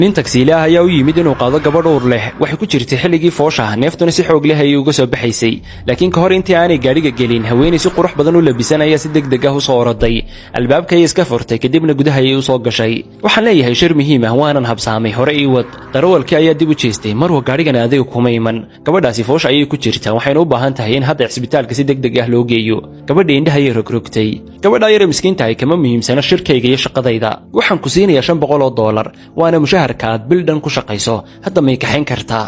Nin tagsiile ah ayaa u yimid inuu qaado gabadh uur leh. Waxay ku jirtay xilligii foosha, neeftuna si xoog leh ayay uga soo baxaysay. Laakiin ka hor intii aanay gaadhiga gelin, haweenay si qurux badan u labisan ayaa si deg deg ah u soo oroday. Albaabka ayay iska furtay, kadibna gudaha ayay u soo gashay. "Waxaan leeyahay shir muhiim ah, waanan habsaamay, hore ii wad." Darawalkii ayaa dib u jeestay. "Marwa, gaadhigan adiga kuma iman. Gabadhaasi foosha ayay ku jirtaa, waxayna u baahan tahay in hadda cisbitaalka si deg deg ah loo geeyo." Gabadha indhaha ayay rogrogtay. "Gabadha yare miskiintahay kama muhiimsano shirkayga iyo shaqadayda. Waxaan ku siinayaa $500, waana mushaharka aad bil dhan ku shaqayso. Hadda may kaxayn kartaa?"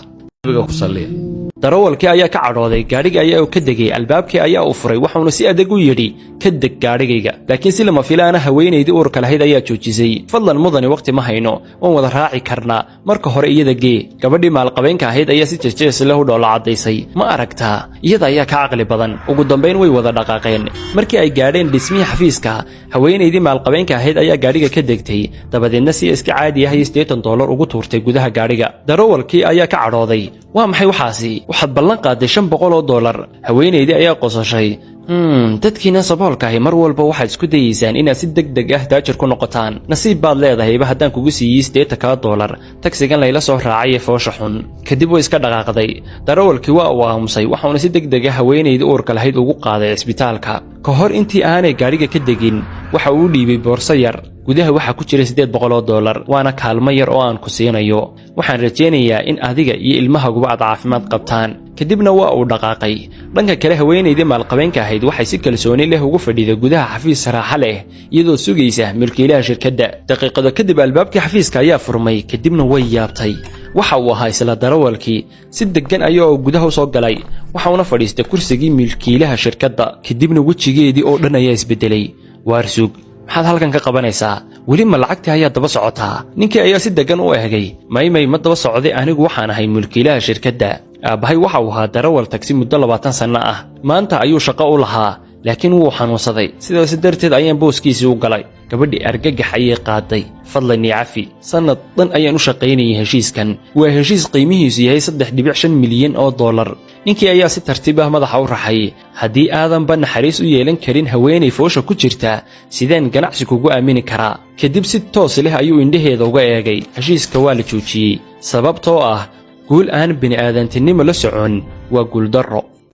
Darawalkii ayaa ka cadhooday. Gaadhiga ayaa uu ka degay, albaabkii ayaa uu furay, waxauna si adag u yidhi, "Ka deg gaadhigayga." Laakiin si lama filaana, haweenaydii uurka lahayd ayaa joojisay. "Fadlan mudani, waqti ma hayno, waan wada raaci karnaa. Marka hore iyada gee." Gabadhii maalqabeynka ahayd ayaa si jeesjees leh u dhoolla caddaysay. "Ma aragtaa? Iyada ayaa ka caqli badan." Ugu dambayn way wada dhaqaaqeen. Markii ay gaadheen dhismihii xafiiska, haweenaydii maalqabeynka ahayd ayaa gaadhiga ka degtay, dabadeedna si iska caadi ah iyo $80 ugu tuurtay gudaha gaadhiga. Darawalkii ayaa ka cadhooday. "Waa maxay waxaasi? Waxaad ballan qaaday $500." Haweenaydii ayaa qososhay. "Dadkiina saboolka ahi mar walba waxaad isku dayeysaan inaad si deg deg ah taajir ku noqotaan. Nasiib baad leedahayba haddaan kugu siiyey $80-kaa tagsigan layla soo raacay ee foosha xun." Kadib way iska dhaqaaqday. Darawalkii waa uu aamusay, waxauna si deg deg ah haweenaydii uurka lahayd ugu qaaday cisbitaalka. Ka hor intii aanay gaadhiga ka degin, waxa uu u dhiibay boorso yar. Gudaha waxaa ku jira $800, waana kaalmo yar oo aan ku siinayo. Waxaan rajaynayaa in adiga iyo ilmahaguba aad caafimaad qabtaan. Kadibna waa uu dhaqaaqay. Dhanka kale, haweenaydii maalqabeenka ahayd waxay si kalsooni leh ugu fadhiday gudaha xafiis raaxa leh, iyadoo sugaysa milkiilaha shirkadda. Daqiiqado kadib albaabkii xafiiska ayaa furmay, kadibna way yaabtay. Waxa uu ahaa isla darawalkii. Si deggan ayaa uu gudaha u soo galay, waxauna fadhiistay kursigii milkiilaha shirkadda. Kadibna wejigeedii oo dhan ayaa isbedelay. "Waar sug, maxaad halkan ka qabanaysaa? Weli ma lacagtii ayaa daba socotaa?" Ninkii ayaa si deggan u eegay. "Maymay, ma daba socday. Anigu waxaan ahay mulkiilaha shirkadda. Aabbahay waxa uu ahaa darawal tagsi muddo 20 sanno ah. Maanta ayuu shaqo u lahaa, laakiin wuu xanuunsaday, sidaas darteed ayaan booskiisii u galay." Gabadhii argagax ayay qaaday. "Fadlan ii cafi. Sannad dhan ayaan u shaqaynayay heshiiskan. Waa heshiis qiimihiisu yahay $3.5 milyan." Ninkii ayaa si tartiib ah madaxa u raxay. "Haddii aadanba naxariis u yeelan karin haweenay foosha ku jirta, sideen ganacsi kugu aamini karaa?" Kadib si toos leh ayuu indhaheeda uga eegay. "Heshiiska waa la joojiyey, sababtoo ah guul aan bini'aadantinimo la socon waa guuldarro."